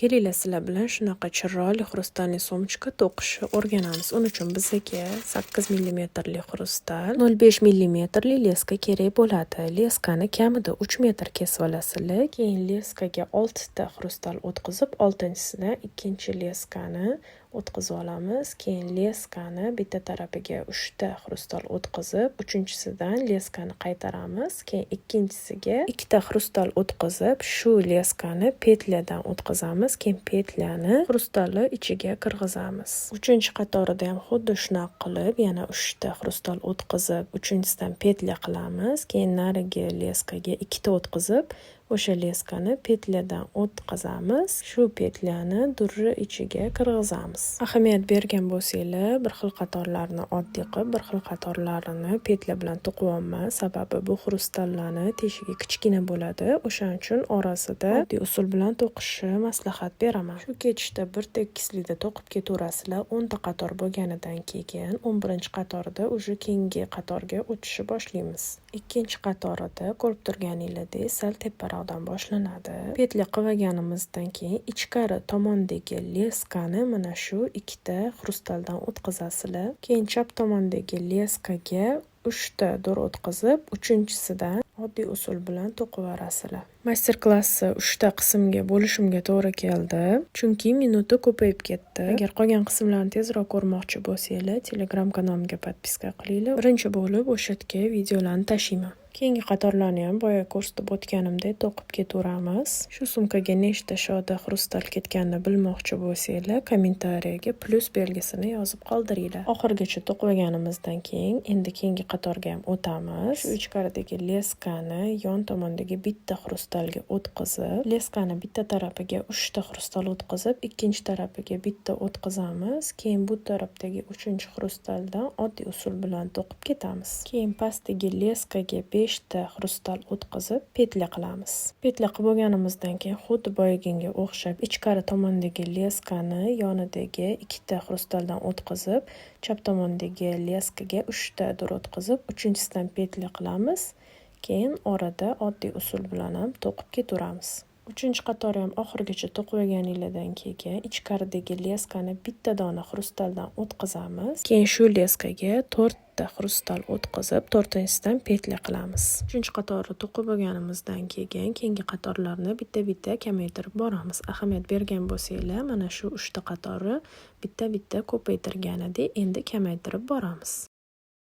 Kelinglar, sizlar bilan shunaqa chiroyli хрустальный сумочка to'qishni o'rganamiz. Uning uchun bizaga 8 millimetrli хрусталь, 0,5 millimetrli леска kerak bo'ladi. Леска ni kamida 3 metr kesib olasizlar. Keyin леска ga 6 ta хрусталь o'tkazib, oltinchisidan ikkinchi леска ni o'tkazib olamiz. Keyin леска ni bitta tarafiga 3 ta хрусталь o'tkazib, uchinchisidan леска ni qaytaramiz. Keyin ikkinchisiga ikkita хрусталь o'tkazib, shu леска ni петля dan o'tkazamiz. Keyin петля ni хрусталь ni ichiga kirgizamiz. Uchinchi qatorida ham xuddi shunaqa qilib, yana 3 ta хрусталь o'tkazib, uchinchisidan петля qilamiz. Keyin narigi леска ga ikkita o'tkazib, o'sha леска ni петля dan o'tkazamiz. Shu петля ni durri ichiga kirgizamiz. Ahamiyat bergan bo'lsanglar, bir xil qatorlarni oddiy qilib, bir xil qatorlarini петля bilan to'qiyapman. Sababi bu хрусталь larni teshigi kichkina bo'ladi. O'shaning uchun orasida oddiy usul bilan to'qishni maslahat beraman. Shu ketishda bir tekislikda to'qib ketaverasizlar. 10 ta qator bo'lganidan keyin 11-qatorida уже keyingi qatorga o'tishni boshlaymiz. Ikkinchi qatorida ko'rib turganinglardek sal teparoqdan boshlanadi. Петля qilganimizdan keyin ichkari tomondagi леска ni mana shu ikkita хрусталь dan o'tkazasizlar. Keyin chap tomondagi леска ga uchta dur o'tkazib, uchinchisidan oddiy usul bilan to'qib yuborasizlar. Master klassni uchta qismga bo'lishimga to'g'ri keldi, chunki minuti ko'payib ketdi. Agar qolgan qismlarni tezroq ko'rmoqchi bo'lsanglar, Telegram kanalimga подписка qilinglar. Birinchi bo'lib o'sha yerga videolarni tashiyman. Keyingi qatorlarni ham boya ko'rsatib o'tganimdek to'qib ketaveramiz. Shu sumkaga nechta shoda хрусталь ketganini bilmoqchi bo'lsanglar, kommentariyaga plyus belgisini yozib qoldiringlar. Oxirigacha to'qib olganimizdan keyin endi keyingi qatorga ham o'tamiz. Shu ichkaridagi леска ni yon tomondagi bitta хрусталь ga o'tkazib, леска ni bitta tarafiga uchta хрусталь o'tkazib, ikkinchi tarafiga bitta o'tkazamiz. Keyin bu tarafdagi uchinchi хрусталь dan oddiy usul bilan to'qib ketamiz. Keyin pastdagi леска ga 5 ta хрусталь o'tkazib, петля qilamiz. Петля qilib bo'lganimizdan keyin xuddi boyagiga o'xshab ichkari tomondagi леска ni yonidagi ikkita хрусталь dan o'tkazib, chap tomondagi леска ga uchta dur o'tkazib, uchinchisidan петля qilamiz. Keyin orada oddiy usul bilan ham to'qib ketaveramiz. Uchinchi qatorni ham oxirigacha to'qib olganinglardan keyin ichkaridagi леска ni bitta dona хрусталь dan o'tkazamiz. Keyin shu леска ga to'rtta хрусталь o'tkazib, to'rtinchisidan петля qilamiz. Uchinchi qatorni to'qib bo'lganimizdan keyin keyingi qatorlarni bitta-bitta kamaytirib boramiz. Ahamiyat bergan bo'lsanglar, mana shu uchta qatorni bitta-bitta ko'paytirgan edik, endi kamaytirib boramiz.